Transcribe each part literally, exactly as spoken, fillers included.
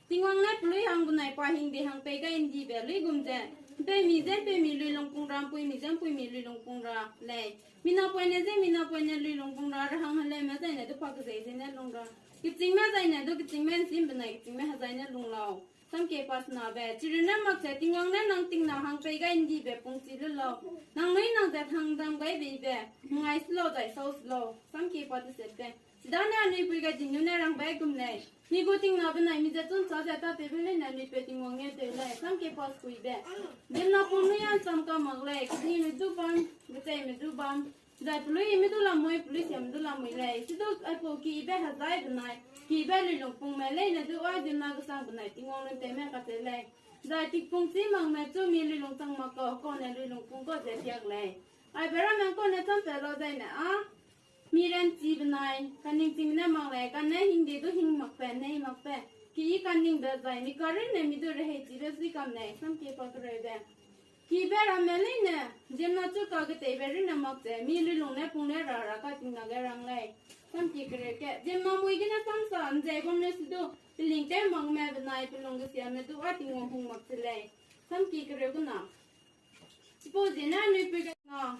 Tingwang ne pelui hang benai pa hingde hang pei gai ndibe luigum ze, ’mpeumi ze ’mpeumi lui lungpung ra, ’mpuimi ze ’mpuimi lui lungpung ra lei. Minapoine ze minapoine lui lungpung ra, rehang heleume zaine du pa kezei ze ne lung ra, kechîngme zaine du kechîngme ’nzim benai kechîngme hezai ne lung lau. Samkie pa senabe, chirunne mak ze Tingwang ne nang tingna hang pei gai ndibe pungchi lu lau. Nangnui nang zat hang dam gai beibe, ngai se lau zai sau se lau. Samkie pa tesetbe, chidane anui pui gai zingneu ne rangbe gum lei. Mi gu tingna benai mi ze chuncha ze tâtewbe leine anui peu Tingwang ne tew lei. Samkie pa sekuibe, ziemmena pung nui â ’nsam ka mak lei, kedime du bam, kecheime du bam, zai peluime du lamui, peluisiame du lamui lei. Chidu aipau kibe hezai benai kibe lui lungpungme leine du â ziemmena kesang benai Tingwang lungtewme kacheu lei. Zai tikpungchi makme chu mi lui lungchang mak kau, kaune lui lungpung kau ze tiak lei. Aibe ramme kaune champat lau zaine â mi ranchi benai kaningchingme ne mak lei, kane hingde du hing makbe, nei makbe, keyi kaningbe zai mi karunne mi du reheichibe sui kam lei. Samkie pa kereube, kibe ramme leine ziemmena chu kaketeibe runne mak ze mi lui lung ne pung ne ra ra katingna ge rang lei. Samkie kereu ke, ziemmena mui gene samsa ’nzei bam le sidu, peling tew makme benai pelung kesiame du â Tingwang hung mak se lei. Samkie kereu kena, chipau ziene anui pui gai na,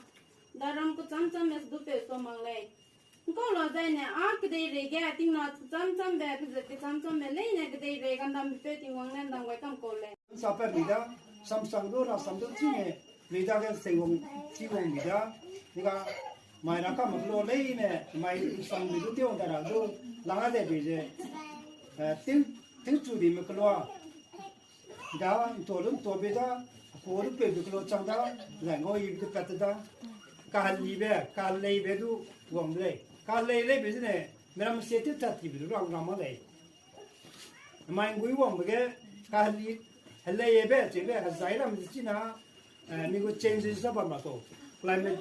daram kechâm châmme sidu peu sa mak lei. ’Ngkau la zaine â kedeirei ge tingna kechâm châmbe, pezat kechâm châmbe leine kedeirei kandambe peu Tingwang ne ’ndam gai kam kau lei. Sapat mi da, samsang du, rasam du chine, mi dage seiwang, chiwang mi da, ’ngga mai ra kam kelo leine, mai sambe du tewang da ra du, lang a de bi ze, eh, tew, tewchu dime kelo a, da, ’ntua lu ’ntuabe da, ku lu peube kelo chang da, zai ngau yibe du pat da, kahelibe, kaleibe du wang de lei. Kalei leibe zene, miram sie tew tat tibe du rang ram mak lei. Mai ’nggui wangbe ge, kaheli, heleibe, chebe, hezai ram ze china, eh, mi gu changes za bam mak kau. Climate,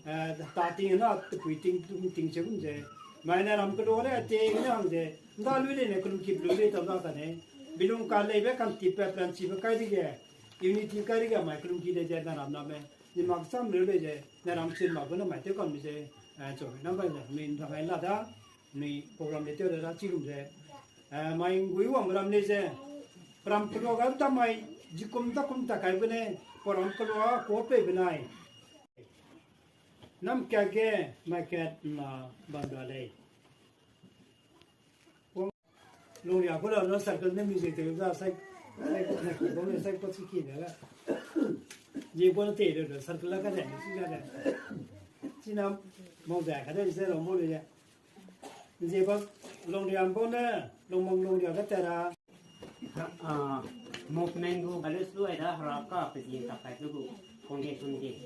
eh, ta ting na, tepui ting, tum ting che gum ze. Mai ne ram kelo ne, te ne hang ze. ’Nda lui leine kelungki pelui lei tau da kane. Bilung kaleibe, kantipbe, planchibe kai dege, unity kai dege mai kelungki lei ze na ram name. Ni mak sam leu lei ze, na ram chin mak gu na mai tew kam mi ze, eh, chu na bai ze, mi ram ai la da. Ni program le tew da da chi gum ze, eh, mai ’nggui wangbe ram lei ze, peram kelua ga ta mai, zikum ta kum ta kai bene, program kelua ko pei benai. Nam kat ge, mai kat na bam da lei. Lungria ko la no circle ne mi ze te da sai, sai ko na ki bam sai ko chi ki da la. Ye ko te de circle la ka de, si ka de. China, mau ze ka de se lo mo le ya. Nzieba longriam bau ne, longmang longria ge tera. Ah, movement gu values lu ai da, Heraka pezin takai du gu Foundation Day.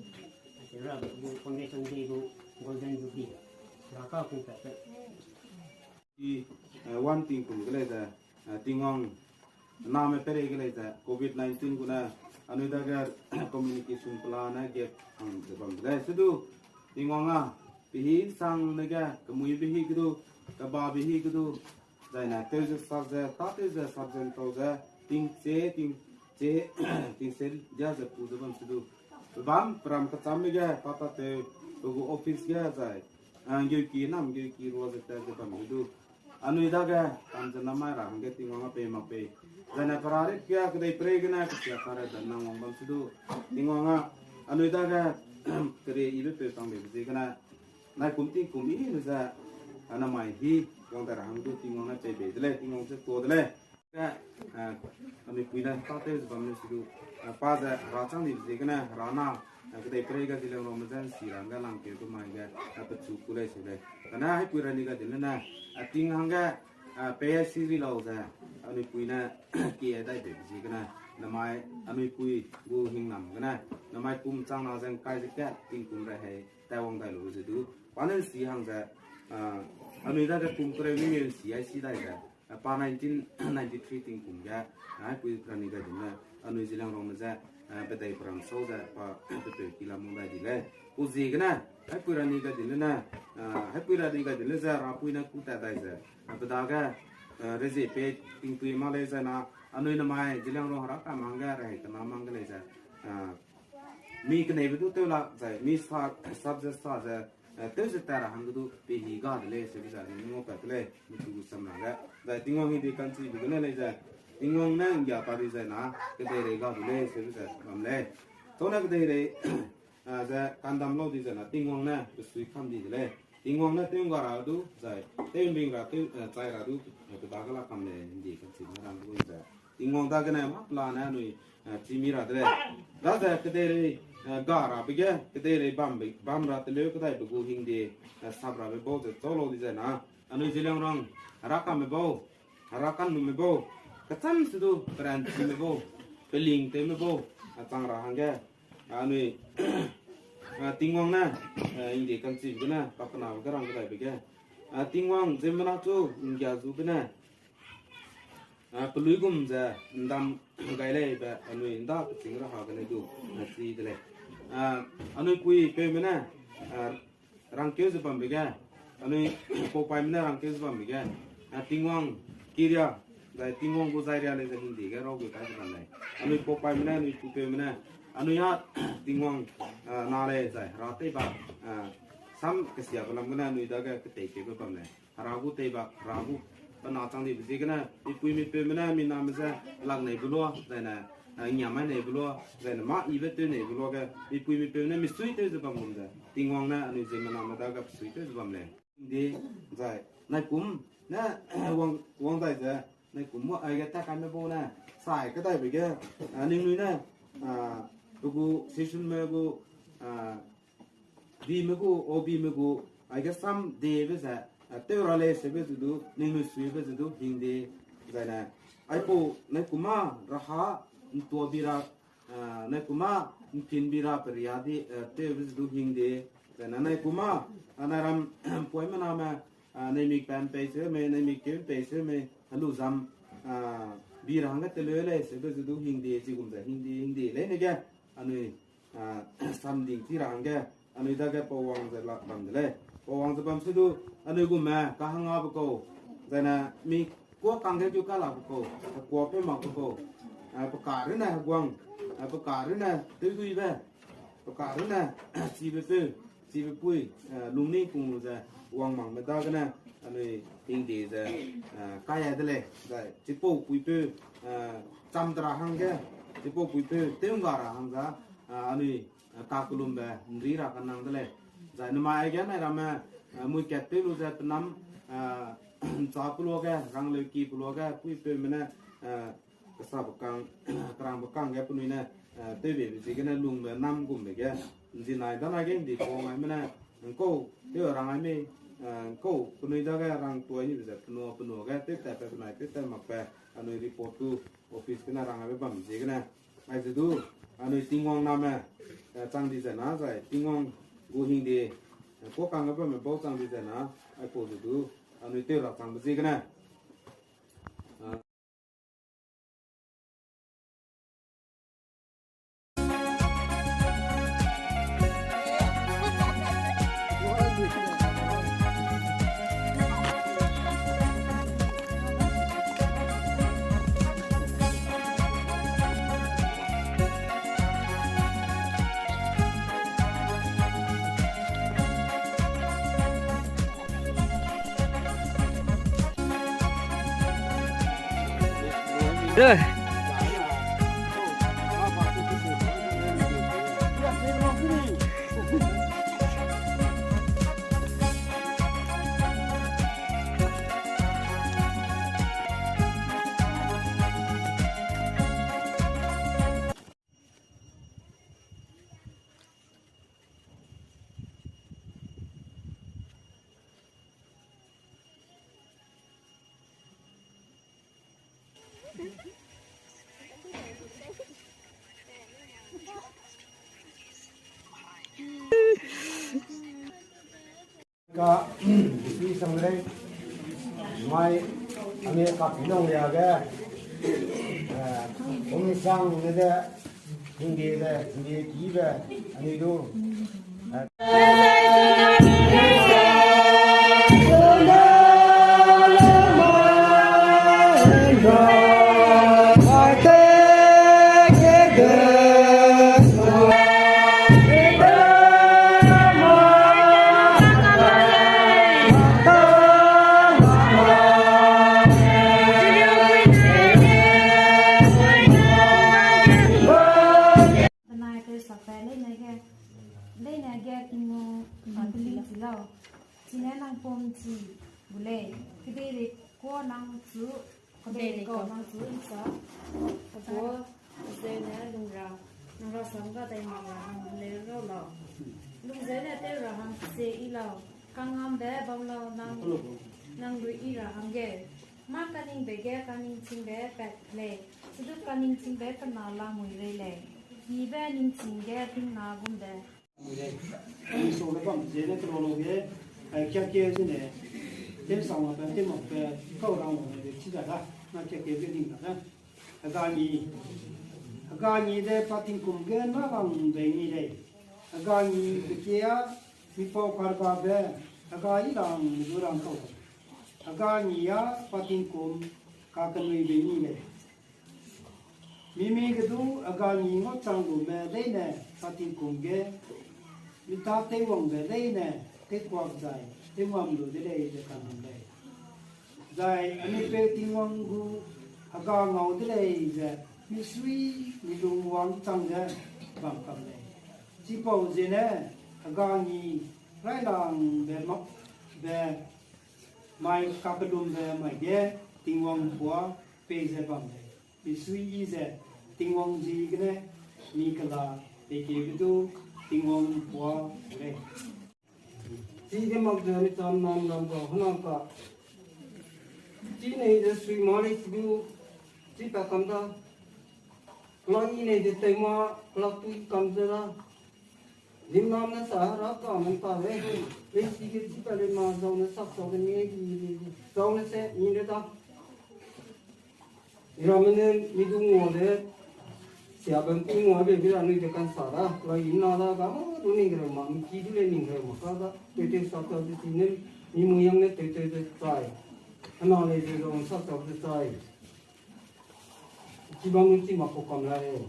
Heraka gu Foundation Day gu Golden Jubilee. Heraka kung pe pe. I, eh, wan tingkum ge lei ze, eh, Tingwang name perei ge lei ze, covid nineteen gu ne, anui dage communication pelane gap hang ze bam de lei. Sedu, Tingwang a, Pehi sang ne ge, kemuibe hi ge du, kebabe hi ge du, zaine tew ze sak ze, tâtew ze sak ze ntau ze, tingche, tingche, tingse dia ze pu ze bam se du. Pebâm, peram kechâmbe ge, pa tâtew, pe gu office ge zai, a, nggeuki nam, nggeuki rua ze tat ze bam ge du. Anui dage, kam ze namai ra hangge Tingwang a pei mak pei. Zaine perarip ge kedei perei gene kesia kare ze nang wang bam se du. Tingwang a, anui dage, kere ibe peu tang beibe ziegene. Nai kum tingkum i ne ze, a, namai hi, wang dai ra hang du Tingwang ne pei bei de lei, Tingwang ze tuâ de lei. Ke, a, anui pui ne tâtew ze bam ne se du, a, pa ze hera châng dibe ziegene, hera na, a, kedei perei ge Zeliangrongme ze nsi ra hangge langkeu du mai ge, a, pechu ku lei se lei. Kane haipui Rani Gadinle ne, a, ting hangge, a, pei ai si ri lau ze, anui pui ne, kie dai beibe ziegene, namai, anui pui gu hingnam gene, namai kum chang na ze ngkai ze kat tingkum rehei, tai wang dai lu ze du, pa ne nsi hang ze, a, anui dage kum kereu mi nsi ai si dai ze, a, pa nineteen ninety-three tingkum ge, a, haipui Rani Gadinle, anui Zeliangrongme ze, a, pedei peram sau ze, pa, pepeu ki lam wang dai di lei. Pu ziegene, haipui Rani Gadinle ne, a, haipui Rani Gadinle ze, rapui ne ku tat dai ze, a, pe dage, a, rezie pei tingtui ma lei zai na, anui namai Zeliangrong herakam hangge rehei kena mang ge lei ze, a, mi keneibe du tew lak zai, mi sa, sap ze sa ze, a, tew ze tat ra hangge du, pehi ga de lei, seube ze, anui ngaupat de lei, michu gu sam ra ge. Zai Tingwang hingde ka'nchibe gene lei ze, Tingwang ne nggia ta di zai na, kedeirei ga du lei, seube ze, bam lei. Chau ne kedeirei, a, ze kandam lau di zai na, Tingwang ne, pesui kam di de lei. Tingwang ne tew ngga ra du, zai, tew mbing ra, tew, a, chai ra du, a, kedage la kam lei, hingde ka'nchibe ne rang du ze. Tingwang dagene mâ pelane anui, a, chî mi ra de lei. Daze kedeirei, a, ga rabe ge, kedeirei bambe, bam ra teleu kedaibe gu hingde, a, sap rabe bau ze chau lau di zai na, anui Zeliangrong, herakame bau, herakanlume bau, kecham se du, peranchime bau, pelingtewme bau, a, chang ra hangge, a, anui, a, Tingwang ne, a, hingde ka'nchibe gene, pakenabe ge rang kedaibe ge, a, Tingwang ziemmena chu nggia zu gene, a, peluigum ze ndam gai lei be anui nda kechîng ra ha gene du, a, chi de lei. A, anui puipeume ne, a, rangkeu ze bambe ge, anui paupaime ne rangkeu ze bambe ge, a, Tingwang kiria, zai Tingwang gu zairia lei ze hingde ge rau gu kai ze bam lei. Anui paupaime ne, anui puipeume ne, anui a Tingwang, a, na lei zai hera tei ba, a, sam kesiabe lam gene anui dage keteikeube bam lei. Hera gu tei ba, hera gu pe na chang dibe ziegene, mipui mipeume ne, mi name ze, lak neibe lua, zaine, a, ngiamai neibe lua, zaine mâ ibe tew neibe lua ge, mipui mipeume ne, misui tew ze bam gum ze, Tingwang ne, anui ziemmename dage pesui tew ze bam lei. Di, zai, naikum, ne, wang, wang dai ze, naikum mo, aige ta kaime bau ne, sai kedaibe ge, a, ningnui ne, a, pe gu, sessionme gu, a, Bime gu, o bime gu, aige sam debe ze, a, tew ra lei sebe ze du, ningnui suibe ze du, hingde, zaine, aipau, naikum a, raha, ntua bi ra, a, naikum a, ntin bi ra, peria di, a, tewbe ze du, hingde, zaine, naikum a, a, nairam, puime name, a, naimik pa mpei seu mei, naimik keu mpei seu mei, helu zam, a, bi ra hangge teleu lei sebe ze du, hingde, chigum ze, hingde, hingde, leine ge, anui, a, samding chi ra hangge, anui dage pau wang ze lak bam de lei. Pau wang ze bam se du, anui gume, kahangabe kau, zaine mi kuâ kangge keu kalakbe kau, hekuâ peu makbe kau, a, pe karune heguang, a, pe karune tewduibe, pe karune chibe peu, chibe pui, a, lungning pung lu ze, wang makme dagene, anui hingde ze, a, kai a de lei, zai, chipau puipeu, a, cham te ra hangge, chipau puipeu, tew ngga ra hang za, a, anui, a, kakellumbe, nri ra kanang de lei. Zai namai aige nai ramme, a, muikat tew lu ze penam, a, ncha pe luage, rangleuki pe luage, puipeume ne, a, kesa bekang, kerang bekang ge penui ne, a, tewbeibe ziegene lungbe nam gumbe ge, nzinai danai ge ndi kau ngaime ne, ngkau, tew rang ai mei, a, ngkau, penui dage rang tuai nibe ze, penua, penua ge, tewtat pe benai, tewtat mak pe, anui report tu, office gene rang aibe bam ziegene, aize du, anui Tingwang name, a, chang di zai na, zai, Tingwang gu hingde, a, kuâ kangge bamme bau chang di zai na, aipau ze du, anui tew ra changbe ziegene, Ka, sui sang rei, mai, ame ka pinong ya ge, eh, kum sang ne de, hingde de, hingde ki be, ani du, eh, Benai tewsakbe leine ge, leine ge Tingwang, a, peling chi lau. Chine nang pum chi gu lei, kedeirei kuâ nang chu, kedeirei kau nang chu i sa, kebua, zeu ne lung ra, nang rasam ga dai mak ra hang leu rau lau. Lungzeu ne tew ra hang kese i lau, kangngambe bam lau nang, nang lui i ra hangge. Mâ kaningbe ge kaningchingbe pat lei, chidu kaningchingbe kena lamui rei lei, kibe ningching ge tingna gumbe. Mui lei, ani sau le bam ze ne kelo lo ge, ai kia ke zene, tew sang makbe, tew makbe, kau rang wang de chi da da, na kia ke ge ning da da. Hega ni, hega ni de pa tingkum ge na lang de ni lei. Hega ni kekia, mi pau karba be, hega i lang du rang kau. Hega ni a pa tingkum, ka kenui de ni lei. Mimi ge du hega ni ngau chang lume leine, pa tingkum ge, mi ta teiwangbe leine, teikuak zai, teiwang lu de lei ze kanang lei. Zai anipeu Tingwang gu hega ngau de lei ze, misui, milung wang chang ze, bam kam lei. Chipau zene, hega ni, railangbe mak, be, mai kakellumbe mai ge, Tingwang pua, pei ze bam lei. Misui i ze, Tingwang zi gene, mi kela, peikebe du, Tingwang pua, lei. Chige mak ze mi cham nam ram ga hena ka. Chi nei ze sui ma lei chi du, chi pa kam da. Kela i nei ze tei ma, kela tui kam ze da. Lim nam ne sa ra ka men ta lei. Lei chige chi pa lei ma zau ne sak zau ne mi di di di. Zau ne se mi ne da. Iramme ne mi du ngua de, sia bam pi ngua be bi ra nui de kan sa da, la i na da ga ma du ning reu ma, mi ki du le ning reu ma ka da, tew tew sa tau de chi ne, mi mui yang ne tew tew de chai. Hena le ze zong sa tau de chai. Chi bam nu chi ma ko kam la re.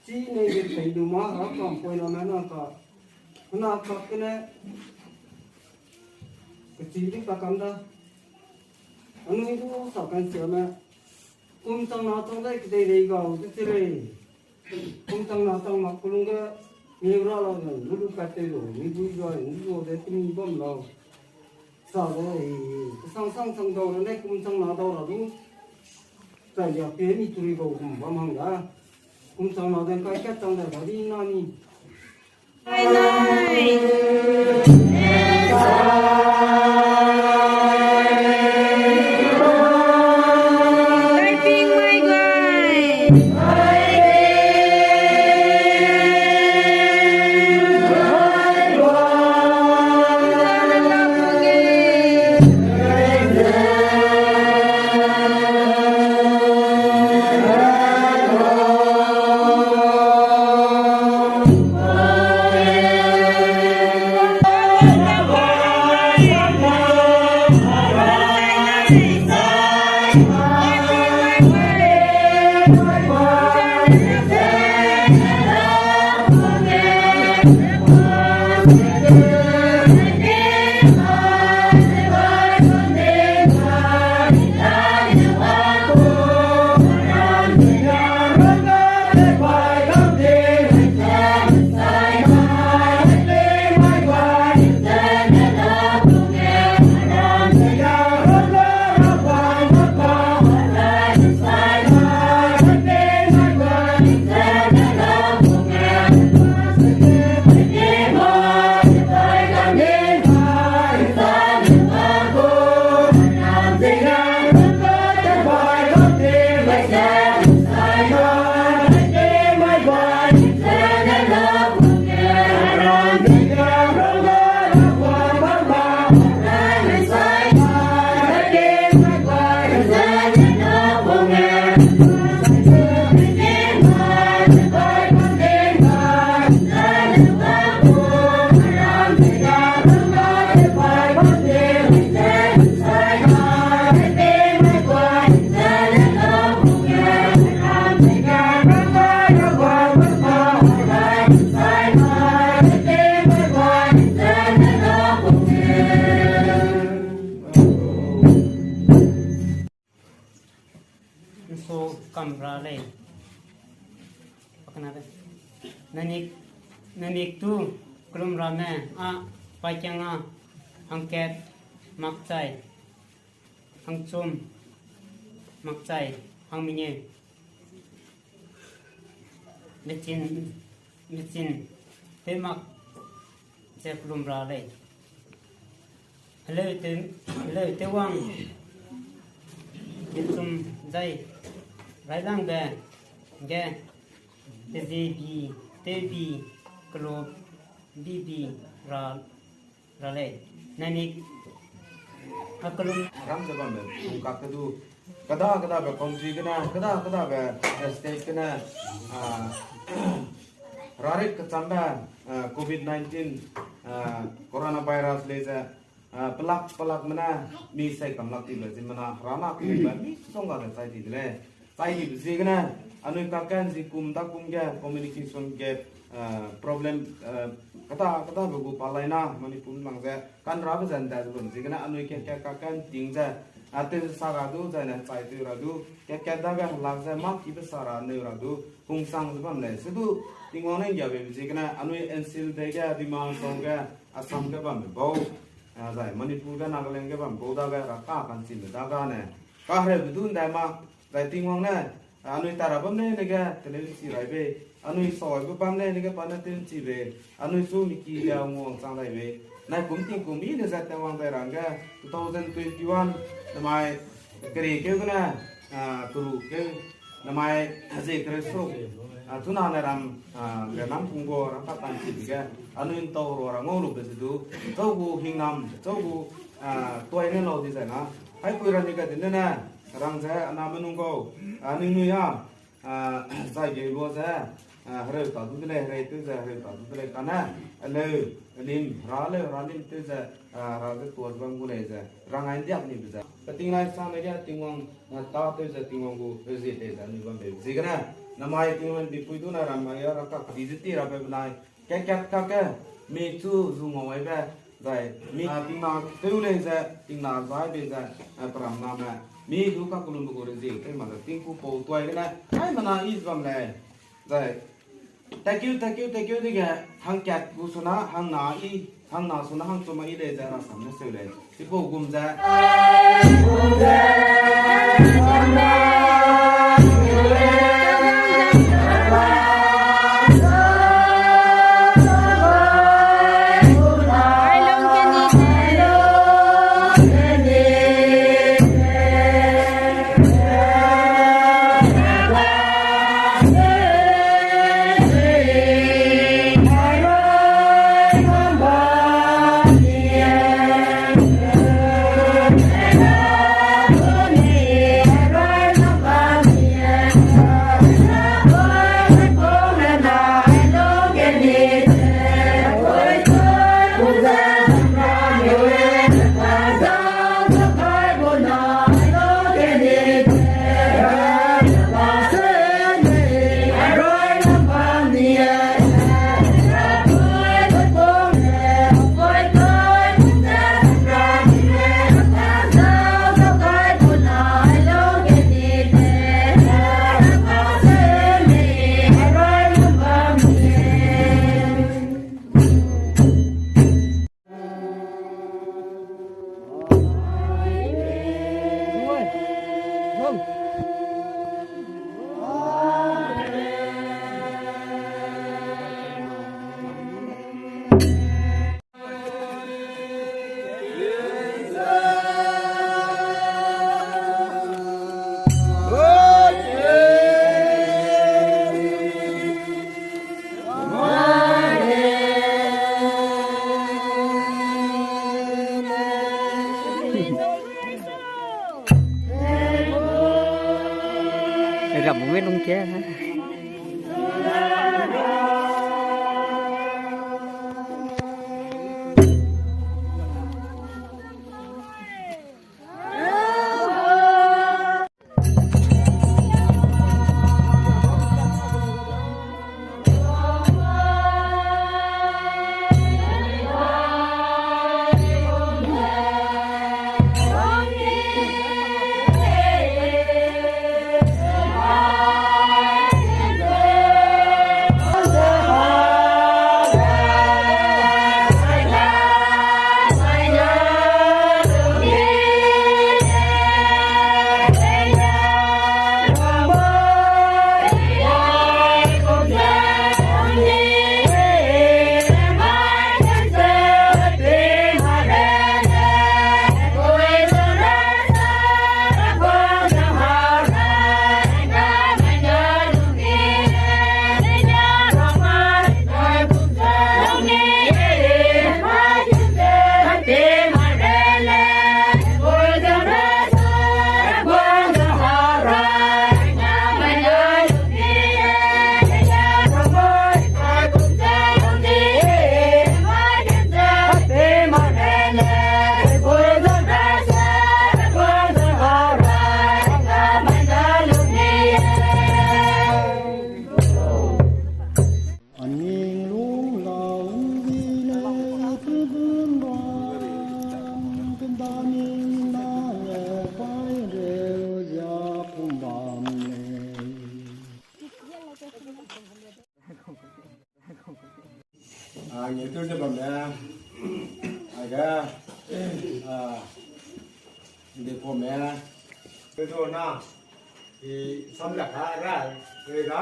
Chi ne ze pei du ma, ra kam poi la me na ka. Hena ka ke ne, ke chi di ka kam da. Anui du sa kan sia me. Kum chang na chang dai kedei rei gau de chi rei. Kum chang na chang mak kulung ge, mi ra lau ne, lu lu kat te lu, mi bui zai, mi lu de timi bam lau. Sa de, sang sang sang dau ra ne, kum chang na dau ra du. Zai ya pe mi turi bau kum bam hang da. Kum chang na den kai kat chang dai ba di na ni. Nso kam ra lei. Pakna be. Nanik, nanik tu kelum ramme â paikiang â hangkat makchai, hangchum makchai, hangmengeu. Mechin, mechin, tew mak ze kelum ra lei. Heleu tew, heleu tew wang, mechum zai, railangbe, ge, tezi bi, tew bi, kelo, bi bi, ra, ra lei. Nanik, a kelum. Ram ze bambe, kum kak kedu, kada, kadabe country gene, kada, kadabe state gene, ah, rarit kechambe, ah, covid nineteen, ah, coronavirus lei ze, ah, pelak, pelakme ne, mi sei kamlak tibe ziemmena, rana kelibe, mi song ga de chai di de lei. Chai dibe ziegene, anui kaken zi kum da kum ge communication gap, eh, problem, eh, kata, katabe gu palaina Manipur lang ze, kanrabe ze nda ze bam ziegene, anui kat kat kaken ting ze, a, tew sa ra du, zaine chai tew ra du, kat kat dage helak ze, mâ kibe sa ra neu ra du, hungsang ze bam lei. Sedu, Tingwang ne nggiabe ziegene, anui N C L dei ge, Dima Hasao ge, Assam ge bambe bau, a, zai Manipur ge, Nagaland ge bambe bau dage, ra ka kanchime dagane, kahereube du ndai ma, zai Tingwang ne, anui tara bam leine ge, teleu nchi rai bei, anui saibe bam leine ge, pa ne tew nchi bei, anui su miki ge, nguang chang dai bei, nai kum tingkum i ne zat ne wang dai rangge, two thousand twenty-one, namai, keri keu gene, a, kelu keu, namai, zie kere seruk, a, chuna ne ram, a, ge nam pungbo, ram pa tan chi ge, anui ntau ro ra ngau lu be ze du, chau gu hingnam, chau gu, a, tuai ne lau di zai na, haipui ra ni ga di ne ne, rang ze, aname nung gau, a, ningnui a, a, zai ge lua ze, a, hereu ta du de lei, herei tew ze, hereu ta du de lei, kane, heleu, helim, heraleu, heralim tew ze, a, hera ze tuâ ze bam gu lei ze, rang ai ndiak nibe ze. Peting lai sang ne ge Tingwang, a, tâtew ze Tingwang gu, heuzie tei ze anui bam bei. Ziegene, namai Tingwang bipui du na ram mai ra kak di ze ti rabe benai, kat kat kakge, mi chu zu ngau aibe, zai, mi, a, tingna tew lei ze, tingna zai bei ze, a, peram name, mi du kakelumbe gu rezie tew ma ze, tingku pau tuai gene, aimena i ze bam lei, zai, Thank you, thank you, thank you dege, hangkat gu suna, hangna i, hangna suna, hangchuma i lei ze rasam ne seu lei. Chipau gum ze. Ram mui lung kia. A, nge tur de bam ne. A ga, a, de po me. Pe do na. I sam la ka ra. Re ga.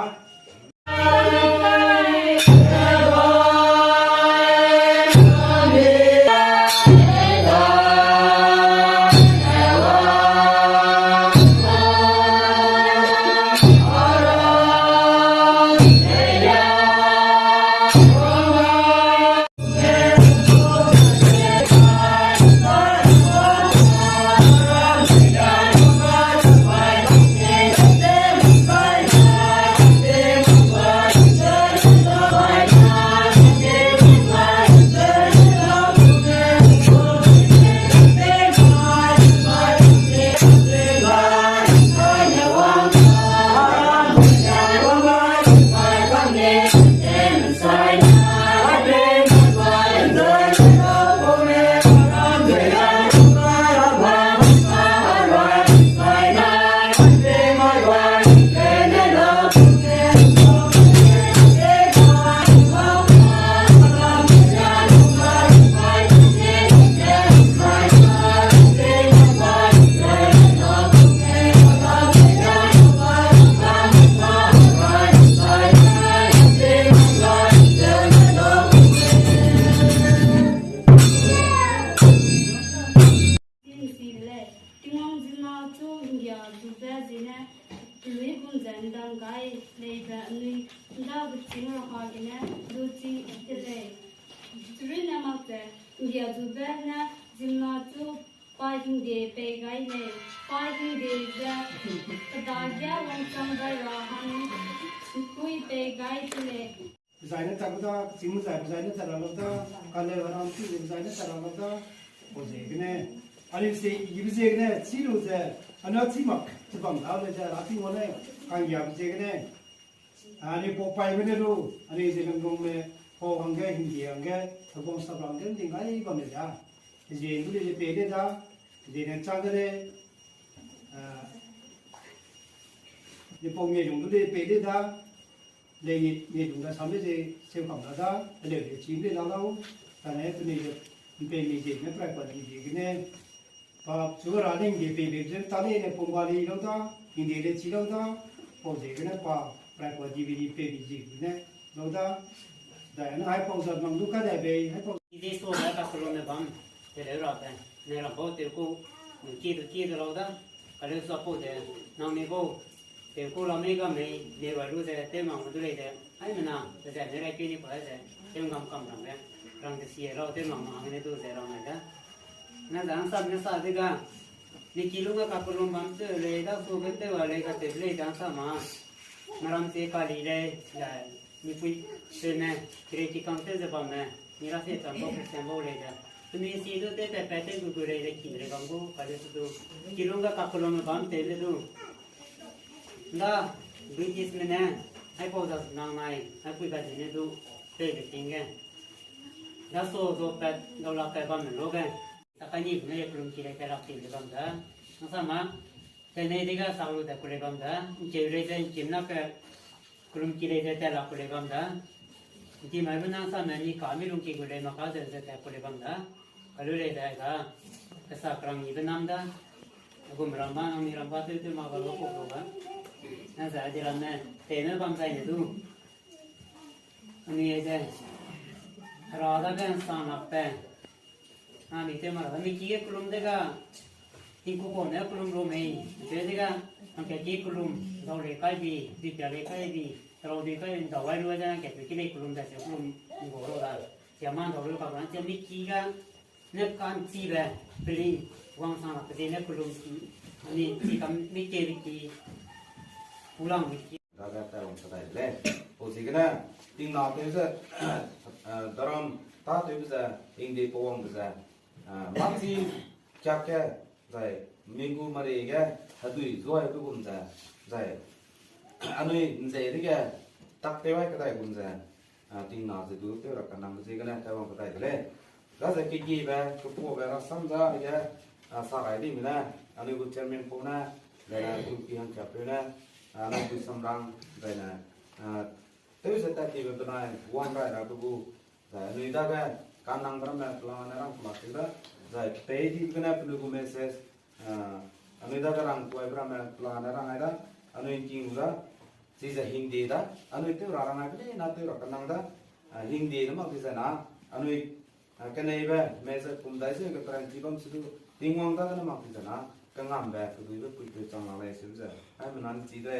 Tingwang ziemmena chu ’nggiazube ziegene, pelui gum ze ’ndang gai leibe anui ’nda bechîng ra hagene du chîng de lei. Chirunne mak ze, ’nggiazube ne ziemmena chu pa hingde pei gai lei, pa hingde ze kedage wangchang gai ra hang ’ngkui pei gai de lei. Zai ne tat da, chîng zai, zai ne tat ra lau da, kane ram chi zai ne tat ra lau da, pau ziegene. Anui se, ibe ziegene, chi lu ze, anui chî mak, chi bam da le ze, ra Tingwang ne, ka'nggiabe ziegene. Anui pau paime ne lu, anui Zeliangrongme, pau hangge, hingde hangge, heguang sap ra hangge, ’nding gai bam le da. Zie ’ndu le ze pei de da, zie ne chang de le, a, zie pau mie lung du le pei de da, lei ni, ni lung da sam de ze, seu kam la da, heleu de chî ’mbe la lau, kane penui ze, ’mpeumi ziegene, prai pa di ziegene, pa chu ra ning ge pei be ze, ta lei ne pum ba lei lau da, hingde le chî lau da, pau ziegene pa, prai pa dibe di pei di ziegene, lau da, da ne haipau zat nang du kadai bei, haipau. Idi so da ka kelo ne bam, teleu rabe, ne rampau tew ku, ki du ki de lau da, kaleu sapau de, nang ne gu, tew ku la mei ga mei, ne rai lu ze, tew mang du lei de, aimena, ze ne rai pi ni pa ze, tew ngam kam rang de, rang de si lau, tew mang ma ne du ze rang ne da. Na zang sam ne sa de ga. Ni kilung ga kakellum bam te lei, da su ge te wa lei, ka te lei zang sa ma. Meram te ka li lei, ya, mi pui te me, kire ki kang te ze bam me, mi ra se cham bo, Christian bo lei da. Tuni si du te pe pe te gu gu lei lei ki lei bam gu, ka de su du. Kilung ga kakellum bam te le du. Nda, British me ne, ai pau za nang nai, ai pui ga de ne du, te le ting ge. Da so zo pat, dau la pat bam me lo ge. Takani ne ye kelum ki lei te lak ti le bam da. Nang sa ma, te ne de ga sa lu da ku lei bam da. Nche lei de nche na ke kelum ki lei de te lak ku lei bam da. Nti mai bu nang sa me ni ka mi lung ki gu lei ma ka ze ze te ku lei bam da. Ka lu lei de ga. Ka sa krang ni be nam da. Agu meram ba nang ni ram ba te te ma ga lo ko ko ga. Na za de ram ne, te ne bam zai ne du. Anui ze, Hera dage nsang lak pe. Anui tew ma ra, mi ki ge kelum de ga, tingku kau ne kelum lu mei, ze de ga, hangke ki kelum, dau lei kai bi, dipia lei kai bi, rau dui kai, dau ai lu ze, hangke pe ki lei kelum da, ze kelum, ngau ro da. Sia man dau lu ka ban, ze mi ki ga, ne kan chi be, peli, wang sang lak pe ze ne kelum ki, ni chi kam mi ke bi ki, pulang bi ki. Dage taiwang sa dai de lei. Pau ziegene, tingna tew ze, eh, daram ta tew ze, hingde pawang ze, eh, makchi kiak ge, zai, mi gu mari ge, hedui zuai pe gum ze, zai, anui nzei dege, tak tew ai kedai gum ze, eh, tingna ze du tew ra kanang ziegene taiwang kedai de lei. Daze kegiebe, kepuabe rasam za ge, eh, sa gai dime ne, anui gu chairman pau ne, zai ne, group ki hangkiapeu ne, eh, anui gu samrang, zai ne, eh, tew ze tat tibe benai, wang rai rabe gu, zai anui dage, kanang ramme pelane rang kema tew da, zai pei dibe gene penui gu message, eh, anui dage rang kuaibe ramme pelane rang ai da, anui king da, chize hingde da, anui tew ra rang ai bene na tew ra kanang da, eh, hingde ne mak di zai na, anui, eh, keneibe, meze kum dai ze ge peranchi bam se du, Tingwang dage ne mak di zai na, kangambe, keduibe puipeu chang la lei se ze, ai menan chi de.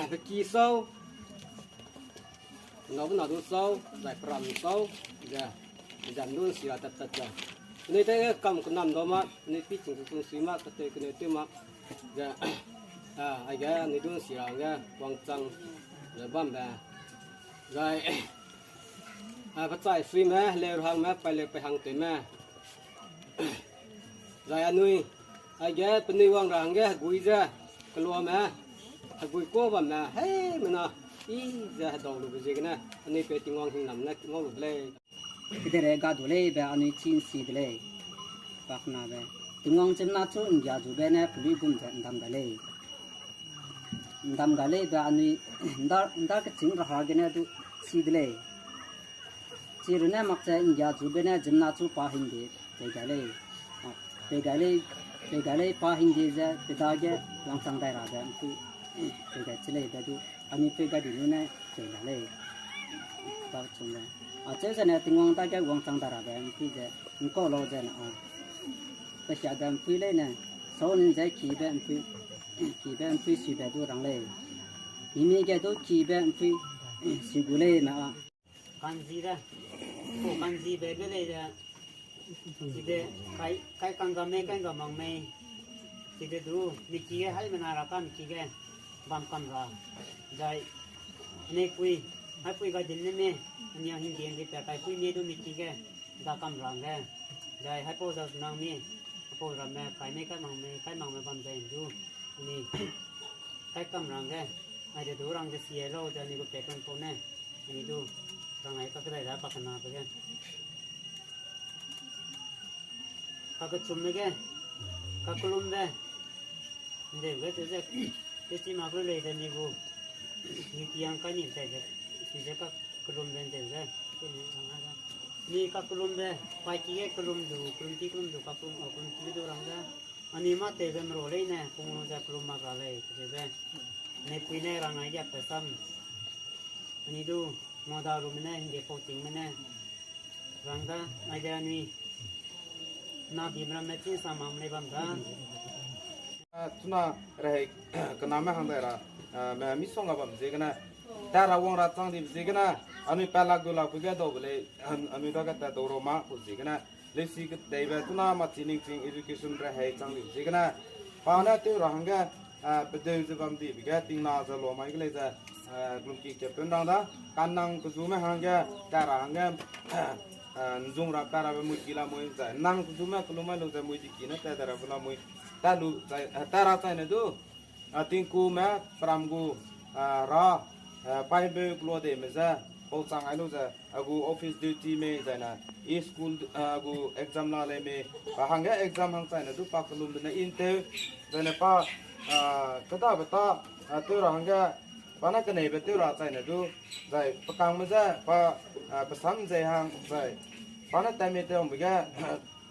Pe ki sau, nau na du sau, zai peram sau, ze, zan du si ra tat tat ze. Penui te kam kenam dau ma, penui pi ching sui ma, kate kenui tew ma, ze, A, aige anui du si ra hangge wangchang ze bambe. Zai, a, pechai suime, heleu ra hangme, paileu pe hang tewme. Zai anui, aige penui wang ra hangge hegui ze, keluame, hegui ka bamme, heimena, i ze hedau lube ziegene, anui pe Tingwang hingnam ne ngau lu de lei. Kedere ga du lei be anui chi nsi de lei. Paknabe, Tingwang chimna chu nggia zube ne pelui gum ze ndam ga lei. Ndam ga lei be anui nda, nda kechîng ra hagene du si de lei. Chirune mak ze nggia zube ne chimna chu pa hingde pei gai lei. A, pei gai lei, pei gai lei pa hingde ze pe dage wangchang dai rabe mpui, pei gai chi lei be du, anui pei gai di lu ne pei ga lei. Acheu zene Tingwang dage wangchang dai rabe mpui ze, ngkau lau zene a, pesiabe mpui leine, sau ning ze kibe mpui, kibe mpui sibe du rang lei. Mimi ge du kibe mpui si gu leime a. Kanzi de. O kanzi be be lei de. Chide kai, kai kangga mei, kai ga mang mei. Chide du, miki ge haimena ra ka miki ge bam kam ra. Zai, anei pui, hai pui ga dim ne me, ania hingdi hingdi pe kai pui me du miki ge, da kam ra hangge. Zai, haipau zau nang me, haipau ramme, kai mei, kai mang mei, kai mang mei bam zai du, anei, kai kam ra hangge, aide du rang ze sie lau ze anui gu pe kangpau ne, anui du, rang ai kakedai da pakenabe ge. Kakechumme ge, kakellumbe, ndeu ge cheu ze, tewchi mak lu lei ze mi gu, duty hang kai ni tai ze, si ze kakellumbe ndeu ze, mi kakellumbe, paiki ge kellum du, kellum ti kellum du, kakellum, a kellum ti du rang ze, anui mâ tewbe mera leine, pung lu ze kellum mak ra lei, kacheube, mipui ne rang ai diak pe sam, anui du, mada lume ne, hingde pau tingme ne, rang da, aide anui, na bim ramme chî sa mak lei bam da. A, chuna rehei, kename hang dai ra, a, me misongga bam ziegene, ta ra wang ra chang dibe ziegene, anui pa lak gu lak bu ge dau be lei, an-, anui dage tat dau ra ma ku ziegene, leisi kedeibe chuna machi ningching education rehei chang dibe ziegene, pa ne tew ra hangge, a, pedeu ze bam dibe ge tingna ze lau mai ge lei ze, a, kellum ki kepen rang da, kanang kezume hangge, ta ra hangge, a, nzung ra pa rabe mui ki lamui zai, nang kezume kellum mai lu ze mui di ki ne tat de rabe lamui, ta lu zai, a, ta ra chaine du, a, tingkume, peram gu, a, ra, a, paibeu kelo deime ze, pau chang ai lu ze, a gu office duty mei zaine, i school, a, a gu exam la lei mei, pa hangge exam hang chaine du pa kellumbe ne i ntew, zaine pa, a, kedabe ta, a, tew ra hangge, pa ne keneibe tew ra chaine du, zai pekangme je pa, a, pesam zei hang zai, pa ne tatme tewbe ge,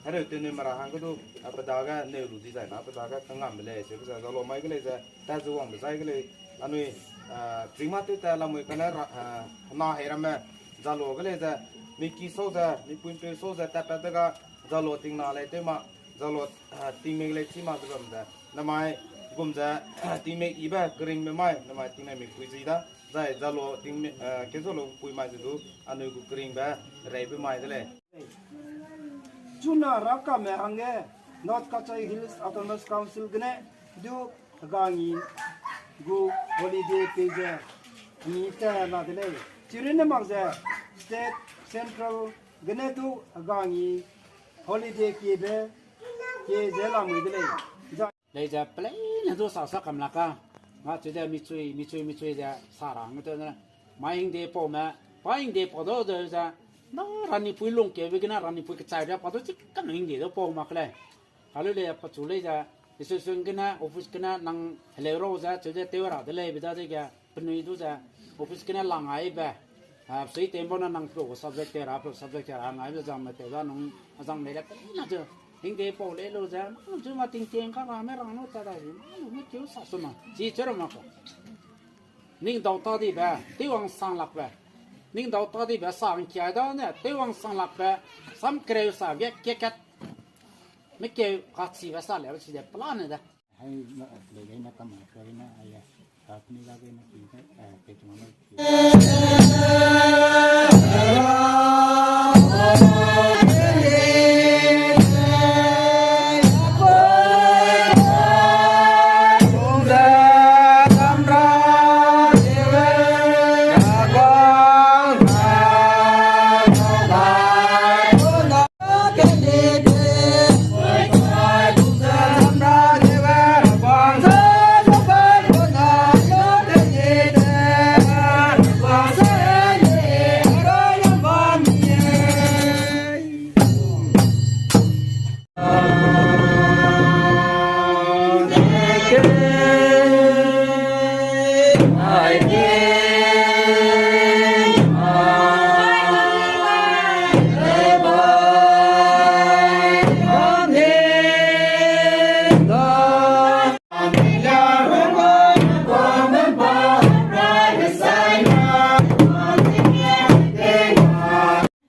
hereu tewnui mera hangge du, a, pe dage neu lu di zaine, pe dage kangambe lei, sebe ze, zalo mai ge lei ze, tat ze wangbe zai ge lei, anui, a, chingma tew tat lamui kane ra, a, hena hei ramme, zalo ge lei ze, miki sau ze, mipui mpeu sau ze, tatpat dega, zalo tingna lei tew ma, zalo, a, tingmik lei chi ma ze bam ze, namai gum ze, tingmik ibe keringbe mai, namai tingmik mipui zi da, zai zalo tingmik, a, kezalo pui mai ze du, anui gu keringbe, reibe mai de lei. Chuna rakame hangge North Cachar Hills Autonomous Council gene du hegangi gu holiday pei ze ni ta la de lei. Chirunne mak ze state central gene du hegangi holiday kiebe kie ze lamui de lei. Lei ze peleine du sa sa kam la ka. Nga cheu ze michui, michui, michui ze sa ra hangge tew ne. Mai hingde paume, pa hingde pau du ze ze. Na ranipui lungkeube gene ranipui kechaibe pa du chi kanang hingde du pau mak lei. Kalu lei pechu lei ze, association gene, office gene nang heleu rau ze, cheu ze tew ra de leibe dadege, penui du ze, office gene lang aibe, a, sui tembau ne nang pe gu subject te ra, pe subject te ra, ngaibe zangme tew da nung, zang lei le peleine ze, hingde pau lei lu ze, ma lu ze ma tingtieng ka rame rang nu ta da zi, ma lu mi keu sa su ma, chi cheu ra mak ka. Ning dau ta dibe, tewwang sanglakbe. Ning dau ta dibe sa ngkiai da ne, tewwang sanglakbe, sam kereu sa ge kekat. Mekeu kachibe sa leu chide pelane de. Hai, na, lei lei na kam, lei na, ai, a, kuni lage na ki, eh, pe chuma na ki.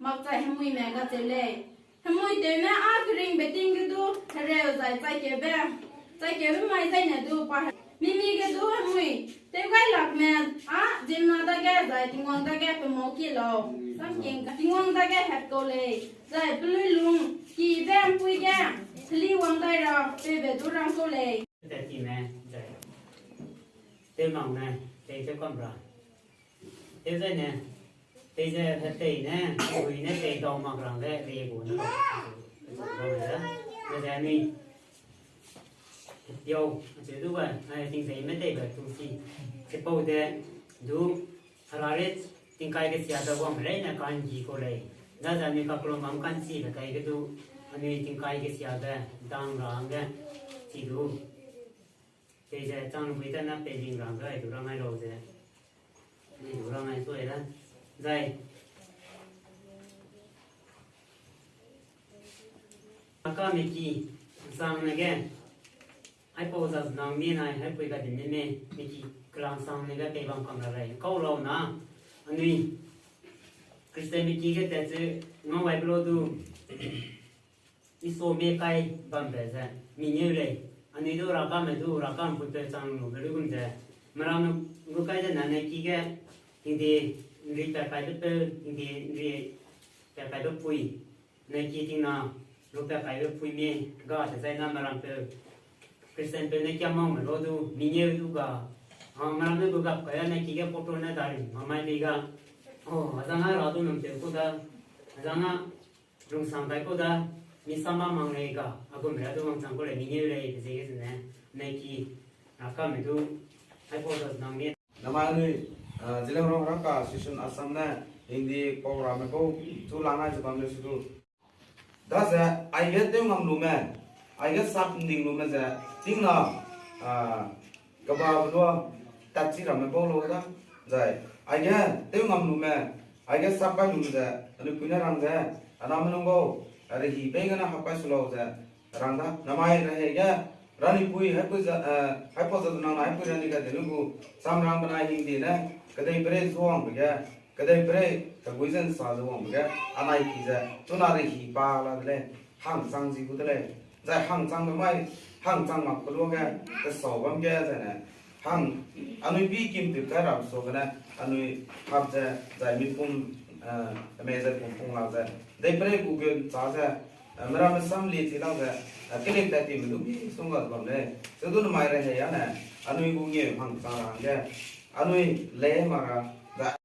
Makchai hemui me ga cheu lei. Hemui tewme a keringbe ting ge du hereu zai chaikeube, chaikeube mai zaine du pa mimi ge du hemui tew gai lakme a ziemmena dage zai Tingwang dage pe mau ki lau. Samking Tingwang dage heptau lei, zai pelui lung kibe mpui ge heli wang dai ra peube du rangkau lei. Tet time zai tew mak ne, tei tew kam ra. Tew zai ne, tei ze hetei ne, ui ne tei dau mak rang ge re gu ne. Ze, ze anui, piau, ze du ba, ai, ting zei me tei ba tu si. Chipau de, du, hera re, tingkai kesia de wang rei ne kan gi kau lei. Za ze anui kakelum bam kan si be kai ge du, anui tingkai kesia de, dang ra hangge, si du. Tei ze chang lu bui ta na pei ling rang ge, ai du rang ai lau ze. Ai du rang ai sui da. Zai. Aka miki, sang ne ge. Aipau zai nang mi nai, aipui ga din ne me, miki kelang sang ne ge pei bam kam ra lei. Kau lau na, anui. Christian miki ge tet ze, ngau ai belo du. Isua me kai bambe ze, mi ngeu lei, anui du rakame du rakam pui peu chang lu be lu gum ze, meram gu kai ze nane ki ge, hingde nri pe kaibe peu, hingde nri pe kaibe pui, ne ki tingna lu pe kaibe pui me, ga te zai na meram peu, Christian peu ne kia mau me lo du, mi ngeu du ga, a, meram ne gu gap kai ne ki ge photo ne dari, mamai mi ga, o, azang a ra du num peu ku da, azang a, Lungsang kai kau da, mi sama mang lei ga, a gum ra du wangchang kau lei, mi ngeu lei, pe ziege zene, ne ki, a, kame du, aipau da nang mi. Namai anui, a, Zeliangrong Raka Association Assam ne, Hindi pau rame bau, chu lang ai ze bam leu su du. Da ze, aige tew ngam lume, aige sap nding lume ze, tingna, a, Kaba belua, tatchi ramme bau lau da, zai, aige, tew ngam lume, aige sap kai lume ze, anui pui ne rang ze, aname nung bau, a rehi pei gene hap kai su lau ze, rang da, namai rehei ge, rani pui, haipui za, eh, haipau za nang na haipui rani ga de lu gu, sam rang benai hing di ne, kedei perei zuangbe ge, kedei perei, kegui zen sa zuangbe ge, anai ki ze, chuna rehi pa la de lei, hangchang zi gu de lei. Zai hangchangbe mai, hangchang mak pe luage, tesau bam ge, zai ne, hang, anui pi kim tip kai ram suagene, anui hap ze, zai mi pum, eh, mei zai pum pung lak ze, dei perei gu gun cha ze, eh, meramme sam li chi lak ze, eh, keling tat ti me du mi sung ga bam lei. Sedu namai rehei ane, anui gu ngeu hangchang ra hangge, anui lei mara, da.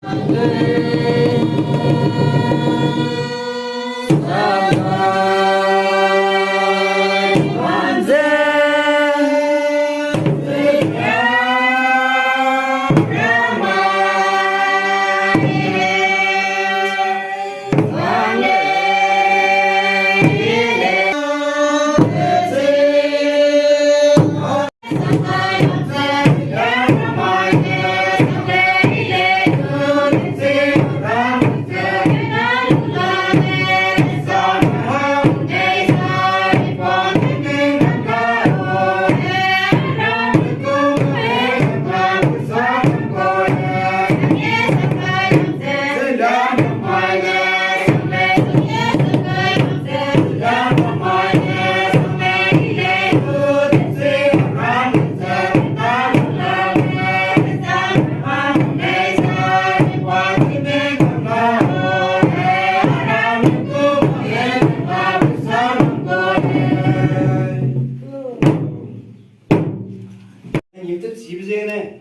YouTube chibe zene,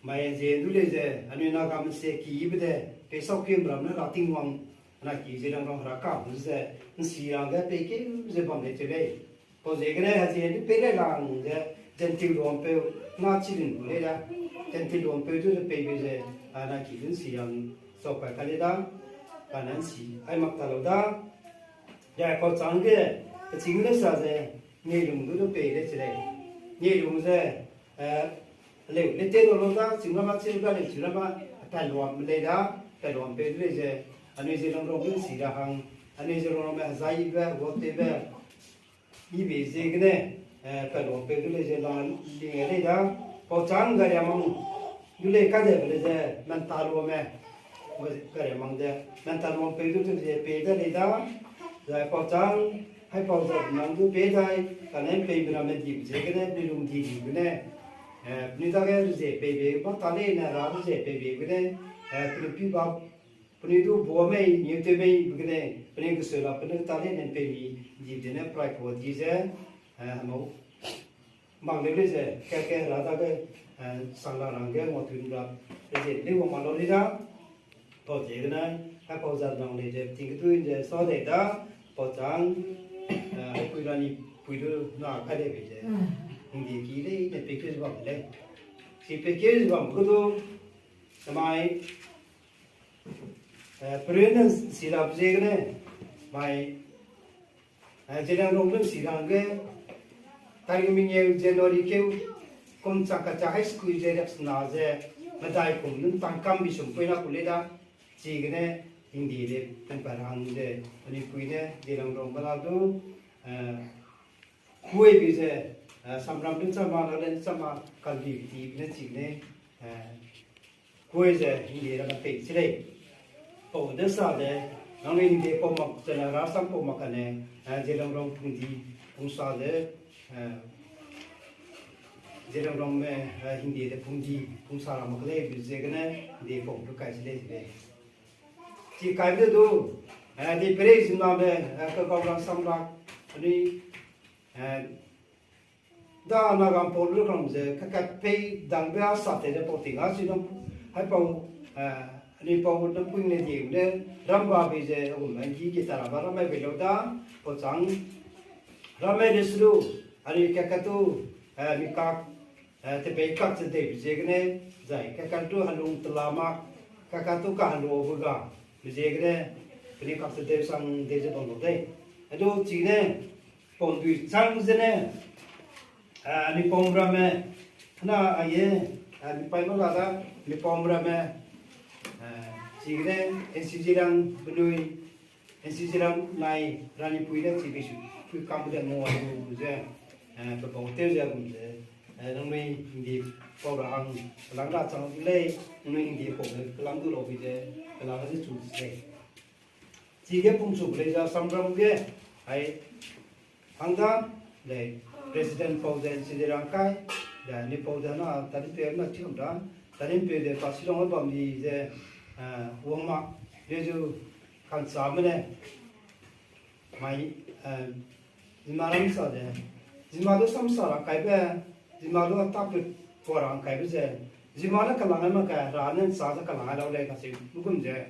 mai ze du lei ze, anui na ga mese kibe de, pe sau kim ram ne la Tingwang, na ki ze lang rang ra ka bu ze, nsi rang de pe kim ze bam lei che lei. Pau ziegene hezi du pei lei lang ze, Gentile luampeu, na chi lin gu lei da. Gentile luampeu du ze peibe ze, a na ki du nsi yang sau kai ka lei da. Ba na nsi, ai mak ta lau da. Ya pau chang ge, keching le sa ze, ngeilung du du pei lei che lei. Ngeilung ze, eh, Leu, le te lo lo da, ching rama, ching rama, leu, ching rama, pa luam lei da, pa luam pe lei ze, anui ze long rong si ra hang, anui ze long rong me zai be, wo te be, ibe ziegene, eh, pe luam pe du lei ze la ling lei da, pau chang gari mang du lei ka de lei ze, menta luam me, gari mang de, menta luam pe du lei ze pe de lei da, zai pau chang, hai pau zat nang du pe dai, kane pe bena me di ziegene, ni lung di di gene, eh, ni dage ze pe be, ba ta lei ne ra ze pe be gene, eh, pe pi ba, Penui du bua mei, niu tew mei, begene, penui keseu la, penui ta lei nen pei mi, di dene prai kua di ze, eh, mau, mak leu lei ze, ke ke ra dage, eh, sang la rangge, ngua tun ra, ze, lei wa ma lau lei da, pau ziegene, hai pau zat nang lei ze, ting ke tui ze, sa lei da, pau chang, eh, pui ra ni, pui du na kai lei bei ze, hingdi ki lei, ne pe ke ze bam lei. Si pe ke ze bam ke du, namai, Eh, Perun ne si la ziegene, mai, eh, Zeliangrong ne si la ge, tarik mengeu January keu, kum chang kachak hai skui ze riaksena ze, medai kum ne tangkam bi sum pui na ku lei da, chigene, hingdi de, pen pa hang ze, anui pui ne, Zeliangrong ba la du, eh, kuai bi ze, eh, samram du chama, la le chama, kalbi ti ne chigene, eh, kuai ze hingde ra ka pei chi lei. Pau de sa de, nangnui hingde pau mak, zene rasam pau mak kane, eh, Zeliangrong pungdi, pungsa de, eh, Zeliangrong me, eh, hingde de pungdi, pungsa ra mak lei, bi ziegene, hingde pau du kai chi lei, chi lei. Chi kai de du, eh, de perei zina me, eh, kakau rasam ra, anui, eh, Da Nagam pau lu kam ze, kakat pei dangbe a sa te ze pau ting a chi nang, hai pau, eh, anui pau nang pui ne di ne, ramba bei ze, um, nang gi gi ta ra ba ramme bei lau da, pau chang, ramme ne sulu, anui kakat tu, eh, mi kak, eh, te pei kak ze dei bi ziegene, zai, kakat tu halung tela ma, kakat tu ka halu bu ga, bi ziegene, penui kak ze dei sang dei ze bam lau dei. Adu chine, Pau dui chang zene, eh, mi pau ramme, na aie, eh, mi pai ma la da, mi pau ramme, eh, chigene, N C G lang benui, N C G lang nai, rani pui ne chibi su, pui kam de mo lu ze, eh, pe pau teu ze gum ze, eh, nangnui hingdi pau ra hang, lang ra chang lei, nangnui hingdi pau de, lang du lau bi ze, lang ze chu ze. Chige pungchu lei ze Assam ram ge, ai, hang da, lei, President pau ze N C G lang kai, da, ni pau ze na, Talimpeu na chiam da, Talimpeu de pa silong bam di ze, eh, wang ma, de zu, kan sa me ne, mai, eh, zima ram sa de, zima du sam sa ra kai be, zima du ta pe pua ra kai be ze, zima ne kalang ma ka, ra ne sa ze kalang lau lei ka se, bu gum ze,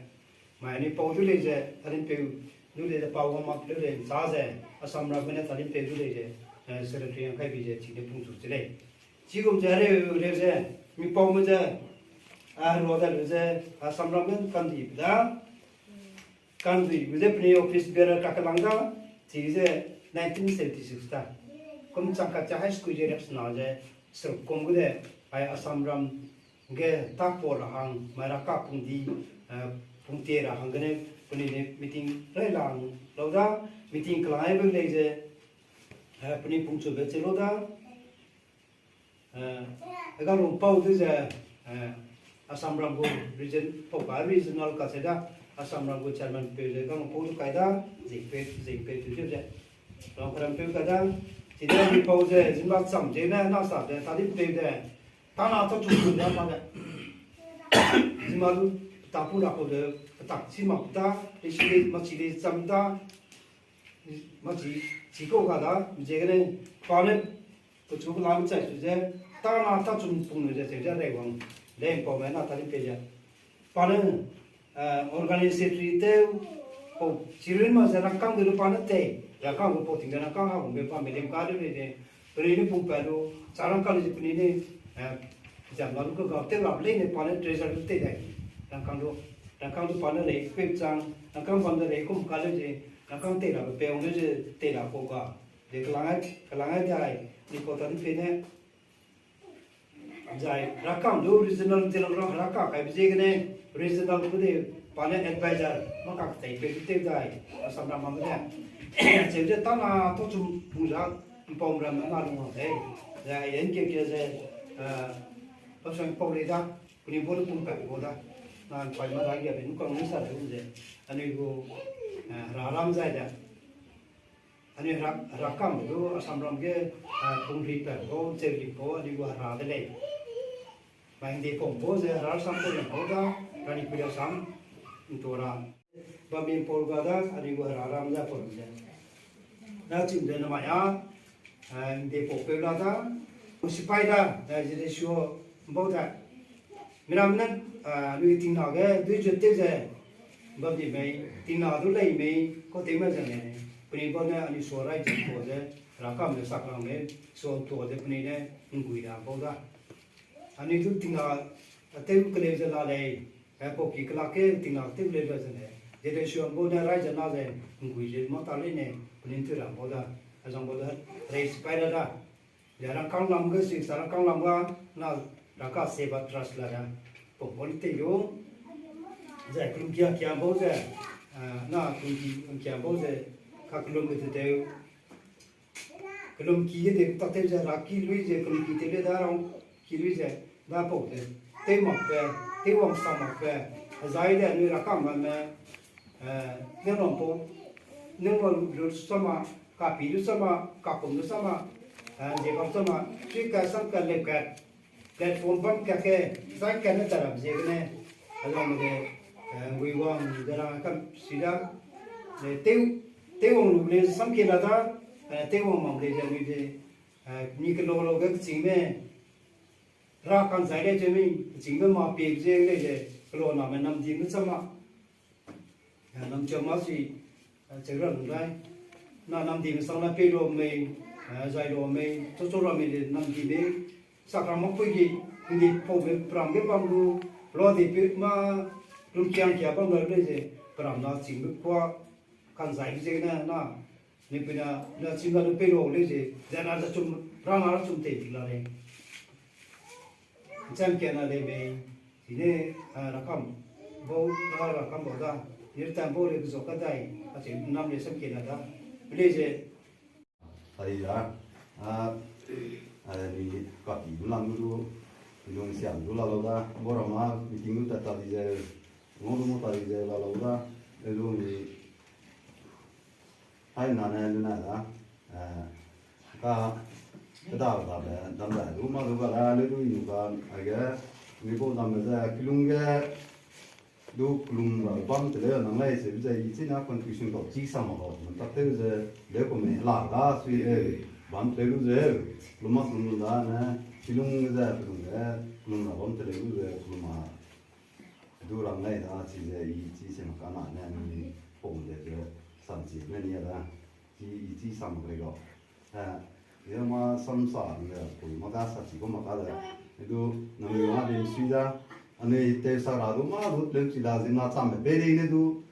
Mai ni pau du lei ze, Talimpeu du lei ze, pau wang mak du lei, za ze, Assam ram ne Talimpeu du lei ze, eh, secretary yang kai bi ze, chine pungchu chi lei. Chigum ze, reu, reu ze, mi pau me ze, a, rua da lu ze, Assam ram ne kan di da, kan di, bu ze, penui office bearer ka kalang da, chi ze, nineteen seventy six da. Kum chang ka cha high school ze, riaksena ze, seruk kum gu de, ai Assam ram, Ge ta pau ra hang, mai ra ka pung di, eh, pung tie ra hang gene, penui ne meeting rai lang lau da, meeting kelang ai be lei ze, eh, penui pungchu be che lau da, eh, ga lung pau de ze, eh, Assam ram gu region, pau ka regional ka se da, Assam ram gu chairman peu ze, ga lung pau du kai da, zing pe, zing pe tu ze, ram karam peu kai da, chi de ni pau ze, zin ba cham ze ne, na sa de, ta di peu de, Tana ta chu kun da pa de. Zima du, ta pu la ko de, ta chi ma ta, de shi de, ma chi de cham ta, ma chi, chi ko ga da, ze gene, pa ne, ko chu la mi chai su ze, tana ta chu pung ne ze, ze re wang, le pau me na ta di pe ze. Pa ne, eh, organize secretary tew, pau, chirun ma ze rangkang de lu pa ne tei, rangkang gu pau ting de rangkang ha gu be pa me dem ka de le de, penui ne pung pa lu, cha rangkang de penui ne, eh, jam la lu ka ga tew la le ne pa ne treasurer lu tei dai, rangkang lu, rangkang lu pa ne lei, pe chang, rangkang pa ne lei kum ka le de, rangkang tei la be pe ong le de, tei la ko ga, de kelang ai, kelang ai dai, ni ko ta di pe ne, Zai rakam du regional telang ra rakam kaibe ziegene regional ku de pa ne advisor maka tei pe te zai Assam ram ma ne. Cheu ze tana to chum pung za mpau ram na lung wang de. Zai yan ke ke ze eh, pa sang pau le da. Puni bo le pung pa bo da. Na pai ma ra ya be nu kang nu sa de ze. Anui gu eh, ra ram zai da. Anui ra, rakam du Assam ram ge, ah, pung ri pa bo, cheu ri bo, anui gu hera de lei. Mai hingde pung bo ze hera sam pau le bo da, rani pui le sam, nto ra. Bam mi pau ga da, anui gu hera ram za pau ze. Na chim ze na mai a, ah, hingde pau pe la da, sipai da, da ze de shuo, mbau da. Miram ne, ah, lui tingna ge, dui jut tew ze, bam di mei, tingna du lei mei, kau tew me ze ne, puni bau ne, anui sua rai jut pau ze, rakam ze sak rang mei, sua pau ze puni ne, ngui da pau da. Anui du tingna, a tew keleu ze la lei, eh, pau ki kelak ke tingna tew leu ze ne, ze de sua bau ne rai ze na ze, ngui ze ma ta lei ne, puni tu ra pau da, a zang bau da, rei sipai da da. Ze rangkâng lam ge sui sa rangkâng lam ga na raka se ba trust la ra. Pau bau te yo. Zai kelum kia kia bau ze, ah, na kelum ki, kelum kia bau ze, ka kelum ge te teu. Kelum ki ge de ta teu ze ra ki lui ze kelum ki te le da rang ki lui ze da pau de. Te mak pe, te wang sa mak pe. Zai de anui rakam ba me, eh, ne wang pau, ne wang lu sama, kapi lu sama, kapum lu sama, eh, ze bam sama, sui ka sam ka le ka, platform bam ka ke, zai ka ne ta ra ze ne, along de, eh, ngui wang de ra kam si da, eh, te, te wang lu le sam ke la da, eh, te wang mam le de lu de, eh, ni ke lo lo ge ching me, ra kan zai le je mi, ching me ma pe ze le je, ke lo na me nam di me sama. Eh, nam chia ma si, eh, cheu ra lung dai. Na nam di me sang na pe lo mei, eh, zai lo mei, cho cho ra mei de nam di mei. Sakra ma pui gi, ndi pau be pram be bam lu, lo di pe ma, lung kiang kia bam lu le ze, pram na ching be kua, kan zai be ze na, na, ni pe na, na ching na lu pe lo le ze, ze na za chum, ra na ra chum te di la le. Cham kia na le mei, Chine, ah, rakam, bau, ah, rakam bau da, nir tan bau le zo ka dai, a chi nam le sam ke na da. Ble je. Tadi da, ah, ah, ni kapi lam du, nung siam du la lo da, bau rama, meeting du ta tadi je, ngau du mo tadi je la lo da, e du ni, Hai na ne lu na da, eh, ka, ka da da be, dam da, lu ma lu ga da, lu lu yu ga, a ge, mi bo dam be ze, kilung ge, du kilung ga bam te le, nang lai se be ze, i chi na contribution kau chi sa ma kau, man tak te ze, le ko me la ga, sui e, bam te lu ze, lu ma lu da ne, kilung ze, kilung ge, kilung ga bam te le lu ze, kilung ma, du rang lai da, chi ze, i chi se ma ka na ne, mi pong de ze, sam chi ne ni da. Chi, i chi sam mak rei gau. Eh, i ma sam sa ne, pui ma ka sa chi ko ma ka de. I du, nang i ma de sui da. Anui te sa ra du ma du tlem chi da zin na cham be rei ne du.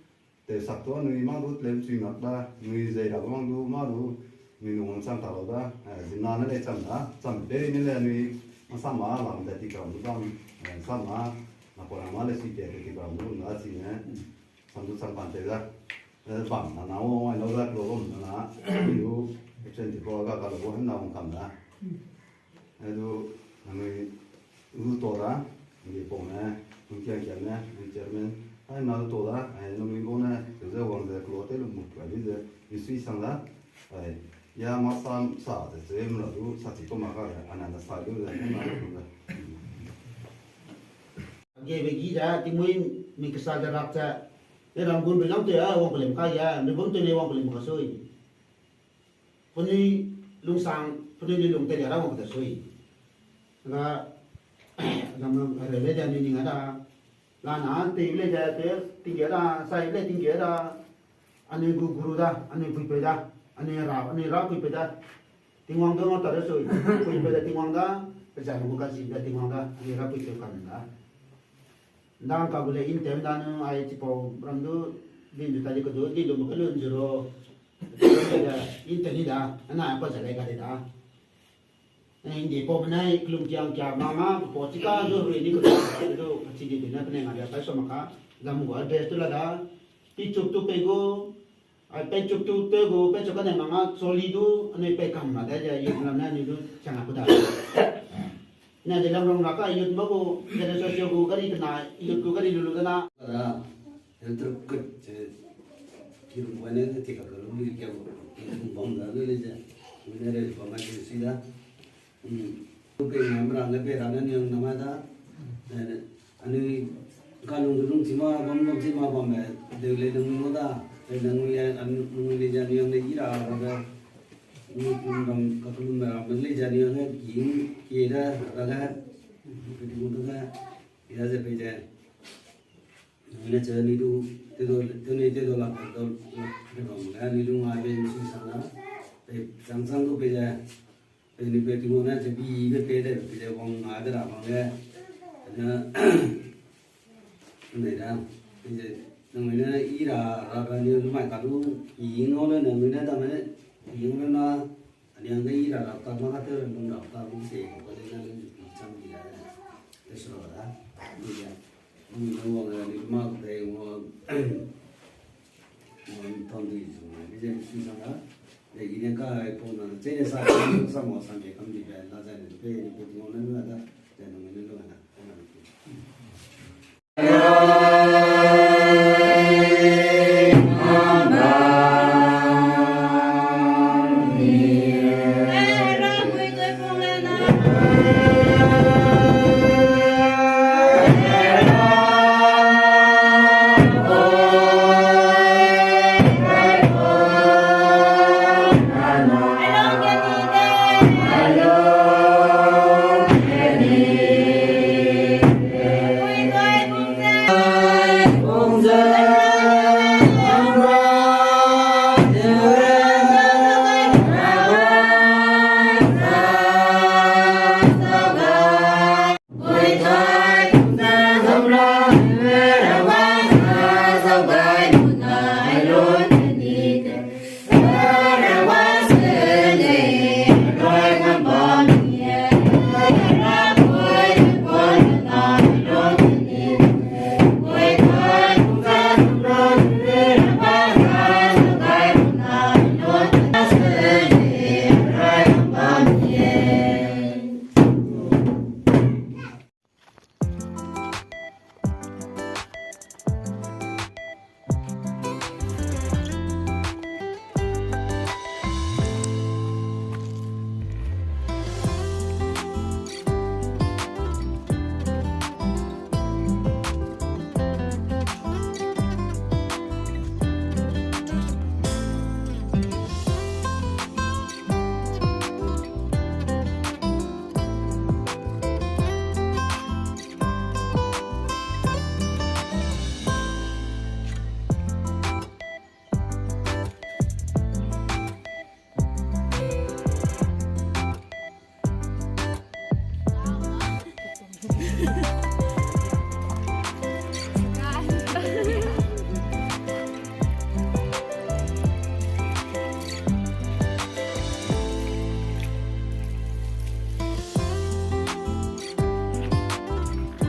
Te sak tu anui ma du tlem chi mak da. Nui zei ra du ma du ma du. Nui nung wang chang ta lau da. Eh, zin na ne le cham da. Cham be rei ne le anui ma sa ma lam de ti kram du bam. Eh, sa ma, na ko na ma le sui te ti kram du na chi ne. Sam du sam pan te da. Eh, bam na na wang wang lau da, lo bam na na. Lu, absent ti ko ga ga lo hem na wang kam da. Eh, du, nanui, lu to da, ngi pau ne, ngi kia kia ne, ngi chairman, ai na lu to da, ai nanui bo ne, ze wang ze klo te lu mu ka di ze, i sui sang da, ai, ya ma sam sa ze, ze mla du, sa ti ko ma ka da, ana na sa du ze, na lu da. Ge be gi da, tingmui mi kesa da rak ze, ne ram gun be lam te a, wang pelem ka ya, mi bum te ne wang pelem ka sui. Penui lungsang, penui ni lung te lia ra wang kete sui. Ga, zang re le de anui ning a da. La na te le de te, ting ge da, sai le ting ge da. Anui gu guru da, anui pui pe da, anui ra, anui ra pui pe da. Tingwang du ngau ta re sui, pui pe da Tingwang da, pe za lu gu ka si da Tingwang da, anui ra pui pe ka da. Ndang ka gu le in tem da nu, ai chipau ram du, din du ta di ka du, din du ma ka lun zero. Internet da, ana pa za lai ka de da. Hingde pau benai kelum kiang kia mama, pau chika du rui ni ko du, chi di ne penai nga dia, pai so maka, gam gu address tu la da, pi chuk tu pei gu, ai pei chuk tu te gu, pei chuk ka ne manga, soli du, anui pei kam ma da, ya, youth lam ne, anui du, chang a ku da. Ne, de lam rong ra ka, youth ba gu, de social gu, gari kena, youth gu, gari lulu da na. Helter kut ze, kirum bane ne tika kalu li kia bu, bam da lu le ze, wene re bam ma si da. Pe na mera ne pe ra ne niang na ma da. Anui kalung kalung chi ma bam bam chi ma bam me, de le nung mo da. Pe nung le nung le ja niang ne ira ra da. Nung bam kakulum me ra me le ja niang ne ki ki da ra da. Pe di mo da. Ira ze pe ze. Nune che ni du, te do, te ni te do la, do, de bam ga ni du ngai be ni si sa na. Pe chang chang du pe ze, pe ni pe Tingwang ne che bi be pe de, pe ze wang ngai de ra bang ge. Na, nei da, pe ze, nang ne ira, ra ba ni du mai ka du, i ngau le na, nune da me, i ngau le na, Ani ang dai i ra ra ta ma ka te lung ra ta lung se ko ko de na lung pi chang di ra. Te sura da. Ni ya. Ni na wa ga ni ma ko dai wa. Wa ton di zu ma. Ni je si sa da. De i ne ka ai ko na. Che ne sa sa mo sa de kam di be la za ne pe ni pe mo na na da. Ja no ne lo na.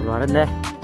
Keluaran de.